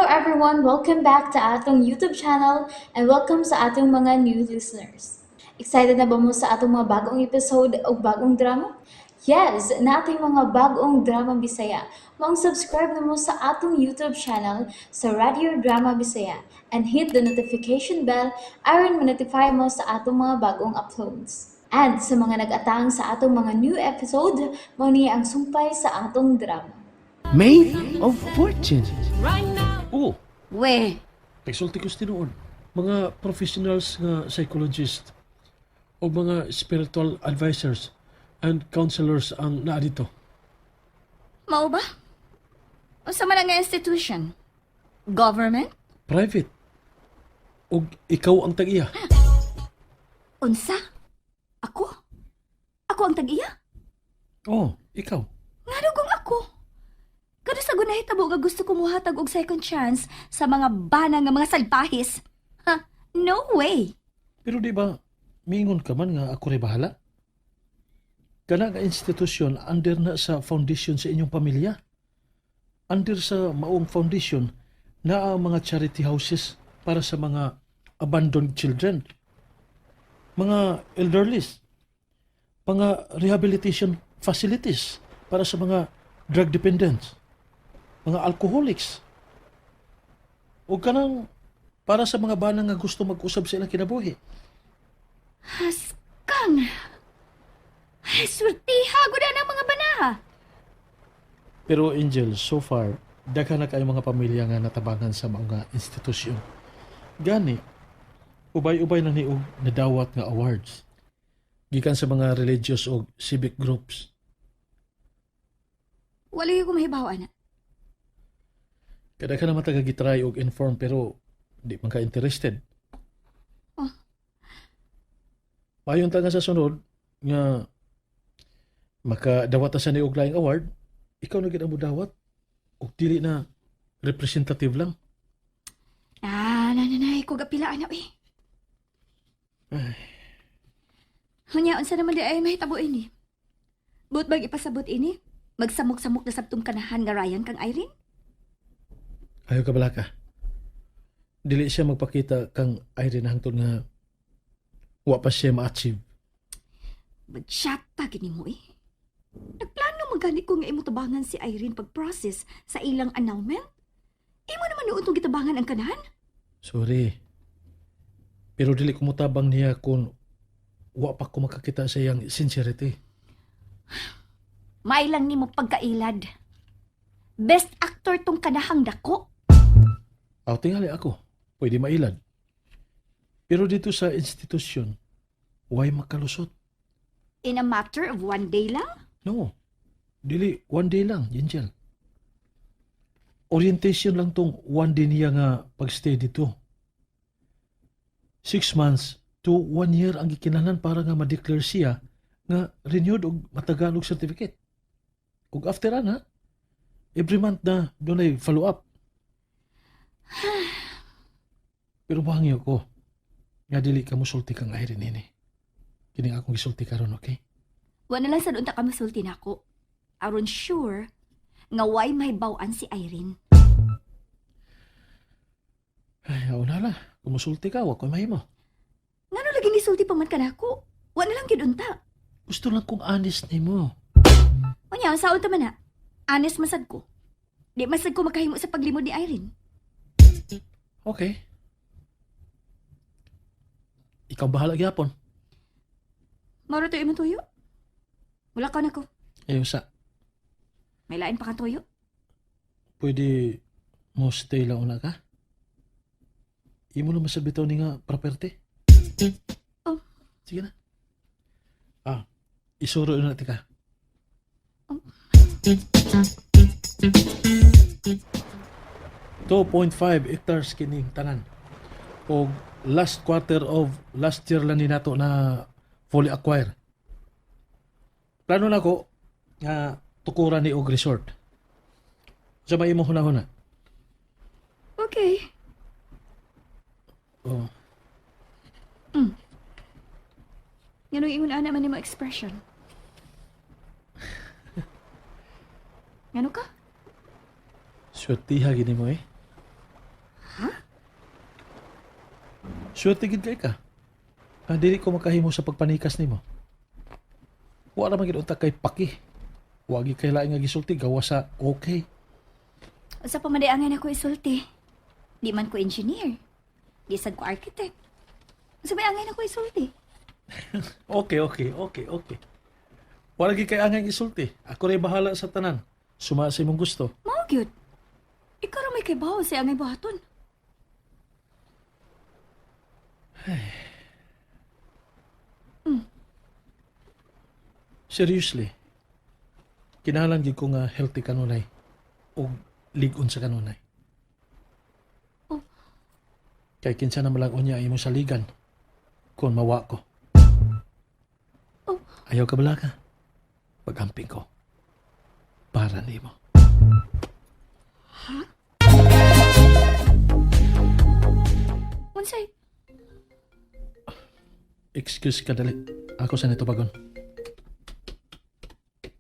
Everyone! Welcome back to atong YouTube channel and welcome sa atong mga new listeners. Excited na ba mo sa atong mga bagong episode o bagong drama? Yes, naa tay mga bagong drama Bisaya. Maong subscribe na mo sa atong YouTube channel sa Radio Drama Bisaya and hit the notification bell aron ma-notify mo sa atong mga bagong uploads. And sa mga nag-atang sa atong mga new episode, mao ni ang sumpay sa atong drama. Maid of Fortune. Oo, We, nagsulti ko sa tinuod. Mga professionals nga psychologist o mga spiritual advisors and counselors ang naa dito. Mao ba? Unsa man ang institution? Government? Private. Og ikaw ang tag-iya. Unsa? Ako? Ako ang tag-iya? Oh, ikaw. Ngano kung ako? Kano sa gunahitabo nga gusto ko muhatag og second chance sa mga bana nga mga salbahis? Ha? No way. Pero di ba, miingon ka man nga ako rin bahala? Kana nga institusyon under na sa foundation sa inyong pamilya. Under sa maong foundation na ang mga charity houses para sa mga abandoned children, mga elderlies, mga rehabilitation facilities para sa mga drug dependents, mga alcoholics, o kanang para sa mga bana nga gusto mag-usab sa ilang kinabuhi. Haskang. Ay, swertiha gud ang mga banaha. Pero Angel, so far, daghan na kayo mga pamilya nga natabangan sa mga institusyon. Gani, ubay-ubay na ni og nadawat nga awards. Gikan sa mga religious o civic groups. Wala ko mahibaw ana. Kada ka naman taga gitry og inform pero di man ka interested. Oh. Payon ta nga sa sunod nga makadawat ta sa ni og laing award, ikaw na gid ang modawat og dili na representative lang. Ah, nananay ko gapila ana eh. Ay. Hunya, unsa naman di ay mahitabo ini? Buot bang ipasabot ini? Magsamok-samok na sabtong kanahan nga Ryan kang Irene? Ayaw ka balaka. Dili siya magpakita kang Irene hangtod nga wa pa siya ma-achieve. Bagsyata gini mo eh. Nagplano man gani ko nga imo tabangan si Irene pag-process sa ilang annulment? Imo naman noon tong gitabangan ang kanahan? Sorry. Pero dili ko motabang niya kung wa pa ko makakita sa iyang sincerity. May lang nimo pagkailad. Best actor tong kanahang dako. Aw, tingali ako. Pwede mailad. Pero dito sa institusyon, way makalusot? In a matter of one day lang? No. Dili, one day lang, Angel. Orientation lang tong one day niya nga pagstay dito. 6 months to one year ang gikinahanglan para nga ma-declare siya nga renewed og matagalog certificate. Ug after ana, every month na dunay follow up. Pero mahangyo ko nga dili ka musulti kang Irene ini. Kini akong gisulti karon, okay? Wa na lang sa unta ka masulti nako. Aron sure nga way mahibaw-an si Irene. Ay, aw na la. Kung musulti ka, wa ko'y mahimo. Ngano lagi nisulti pa man kanako? Wa na lang gyud unta. Gusto lang kong honest nimo. Unya, sa unta man na. Honest masad ko. Di masad ko makahimo sa paglimod ni Irene. Okay. Ikaw bahala gyapon. Mao ra to imong tuyo? Wala ka na ko. Ayo sa, May lain pa kang tuyo? Pwede mo stay lang una ka? Imo na masabitaw ni nga property. Oh. Sige na. Ah, isuro na tika. Oh. 2.5 hectares kining tanan. Og last quarter of last year lang ni nato na fully acquire. Plano na ko nga tukuran ni og resort. Sa may imong hunahuna. Okay. Oh, Nganong ingon ana man nimo expression? Ngano ka? Swertiha gini mo eh. Swerte gid kay ka. Nga dili ko makahimo sa pagpanikas nimo. Wala man gid unta kay paki. Wa gid kay laing nga gisulti gawa sa okay. Unsa pa man di angay nako isulti? Di man ko engineer. Di sad ko architect. Unsa may angay nako isulti? Okay. Wala gid kay angay isulti. Ako ray bahala sa tanan. Suma sa imong gusto. Mao gyud. Ikaw ra may kaybaw sa angay buhaton. Seriously. Kinahanglan gid ko nga healthy kanunay ug lig-on sa kanunay. Oh. Kay kinsa na malang unya imong saligan kung mawa ko. Oh. Ayaw ka bala ka. Pagamping ko. Para nimo. Unsay? Excuse ka dali. Ako sa nito bagon.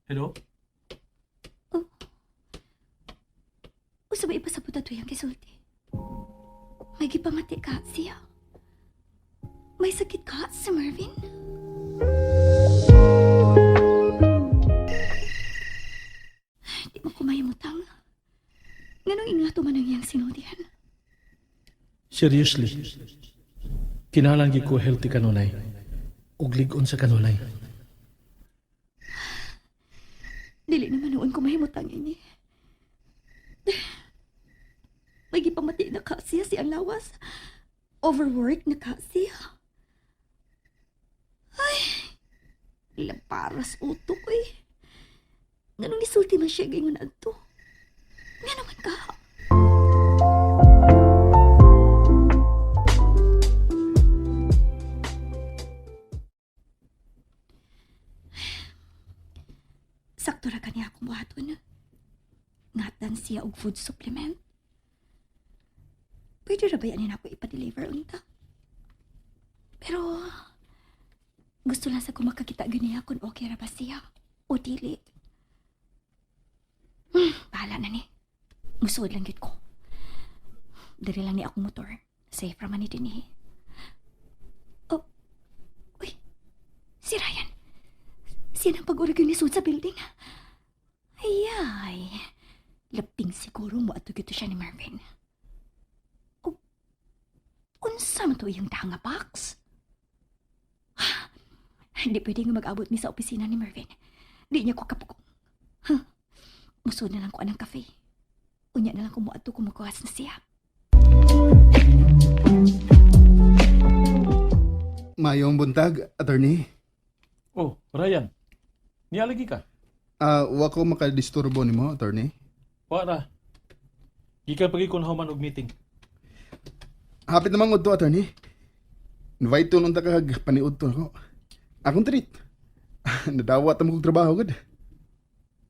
Hello? Usa ba ipasabot ato yang gisulti? May gipamati ka siya. May sakit ka si Marvin? Di mo ko mahimutang. Nganong ingato man ang iyang sinultihan? Seriously. Kinahanglan gid ko healthy kanunay. Ug lig-on sa kanunay. Dili naman noon ko mahimutang ini. May gipamati na ka siya si ang lawas. Overwork na ka siya. Ay, laparas utok eh. Nganong gisulti man siya gayon adto? Nga naman ka. Sakto ra kaniya akong buhaton. Ngatan siya og food supplement. Pwede ra ba yan ako ipa-deliver unta? Pero gusto lang sa ko makakita ganiya kung okay ra ba siya o dili. Bahala na ni. Musuod lang gyud ko. Diri lang ni akong motor. Safe ra man ni dinhi. Oh. Uy. Si Ryan. Siya nang pag-urag yung lisod sa building. Ayay. Lapting siguro mo ato gito siya ni Marvin. O, unsa man to iyang danga box? Hindi pwede nga mag-abot mi sa opisina ni Marvin. Di niya ko kapukong. Huh. Musod na lang ko anang kafe. Unya na lang ko moadto kung magkuhas na siya. Mayong buntag, attorney. Oh, Ryan. Nialagi ka? Ah, wa ko makadisturbo nimo, attorney. Wala. Gikan pagi kun human og meeting. Hapit naman udto, attorney. Invite to nung takag paniud to ako. Akong treat. Nadawat ang kong trabaho gud.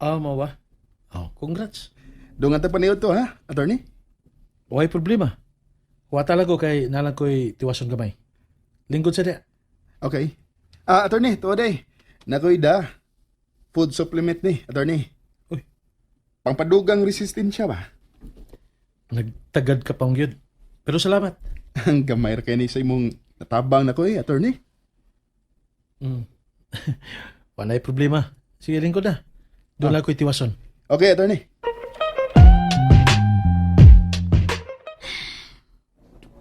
Ah, mao ba? Oh, congrats. Dungan ta paniud to ha, attorney. Way problema. Wa talago kay nalang ko'y tiwason gamay. Lingkod sa diya. Okay. Ah, attorney, tuwa day. Nakoy da. Food supplement ni, attorney. Uy. Pangpadugang resistensya ba? Nagtagad ka pang yun. Pero salamat. Ang gamay ra kay ni sa imong natabang nako eh, attorney. Walay problema. Sige, lingkod na. Doon lang ko'y tiwason. Okay, attorney.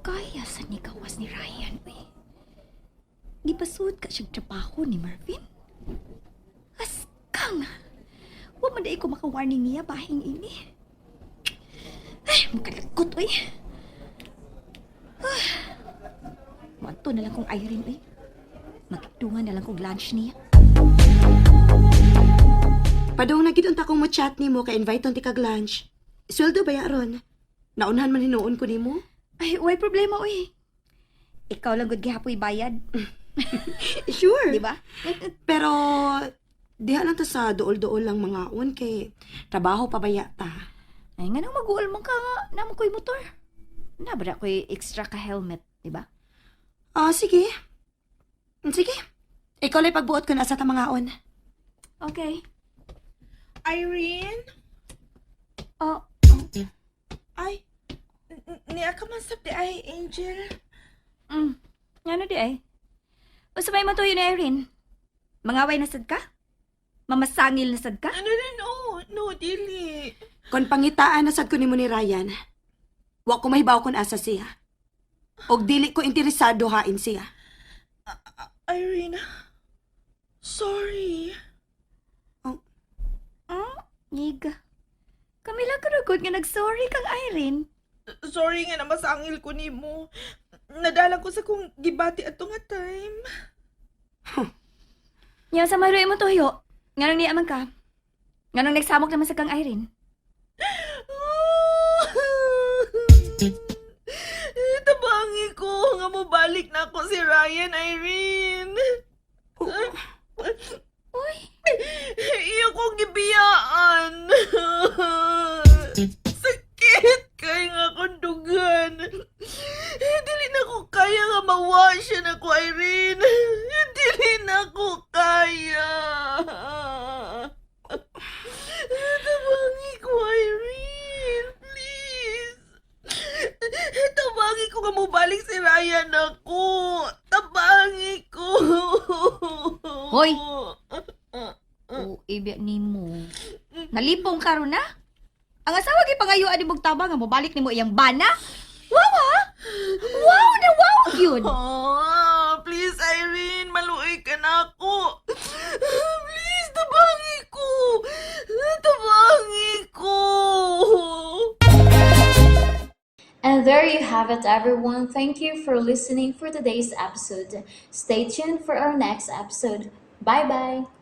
Kaya sa nikawas ni Ryan, uy. Gipasuod ka siyang trabaho ni Marvin. Askang! Wa man dai ko maka-warning niya bahing ini. Ay, makalagot, uy. Ah, Moadto na lang kong Irene, uy. Magdungan na lang kong lunch niya. Padung na gid unta kong mo-chat nimo kay invite ti kag lunch. Sweldo ba ya ron? Naunhan man hinuon ko nimo. Ay, way problema, uy. Ikaw lang gud gihapoy bayad. Sure. Di ba? Pero diha lang ta sa duol-duol lang mga on kay trabaho pa baya ta. Ay, nga nang mag-uol man ka nga. Namo ko'y motor. Nabra ko'y extra ka helmet, di ba? Ah, sige. Sige. Ikaw lay pagbuot ko na sa ta mga on. Okay. Irene? Oh, Ay, niya ka man sab di ay, Angel. Ngano di ay? Unsa may matuyo ni Irene? Mangaway na sad ka? Mamasangil na sad ka? Ano na, no, no, dili. Kon pangitaan na sad ko nimo ni Ryan, wa ko mahibaw kon asa siya. Og dili ko interesado hain siya. Irene, sorry. Ngiga. Kamila karugod nga nagsorry kang Irene. Sorry nga na masangil ko nimo. Nadala ko sa kong gibati ato nga time. Nya sa may mo tuyo. Nganong niya man ka? Nganong nagsamok naman sa kang Irene? Tabangi ko nga mobalik na ako si Ryan, Irene. Uy, Iyo kong gibiyaan. Sakit kay nga kondugan. Dili na ko kaya nga mawa siya na ko, Irene. Dili na ko kaya. Tabangi ko, Irene. Please. Tabangi ko nga mobalik si Ryan ako. Tabangi ko. Hoy! O, ibig nimo. Nalipong karon na? Ang asawa gipangayuan ni tabang nga mobalik nimo iyang bana? Wow ah! Wow na wow gyud. Oh, please, Irene, maluoy ka na ako. Please, tabangi ko. Tabangi ko. And there you have it, everyone. Thank you for listening for today's episode. Stay tuned for our next episode. Bye bye.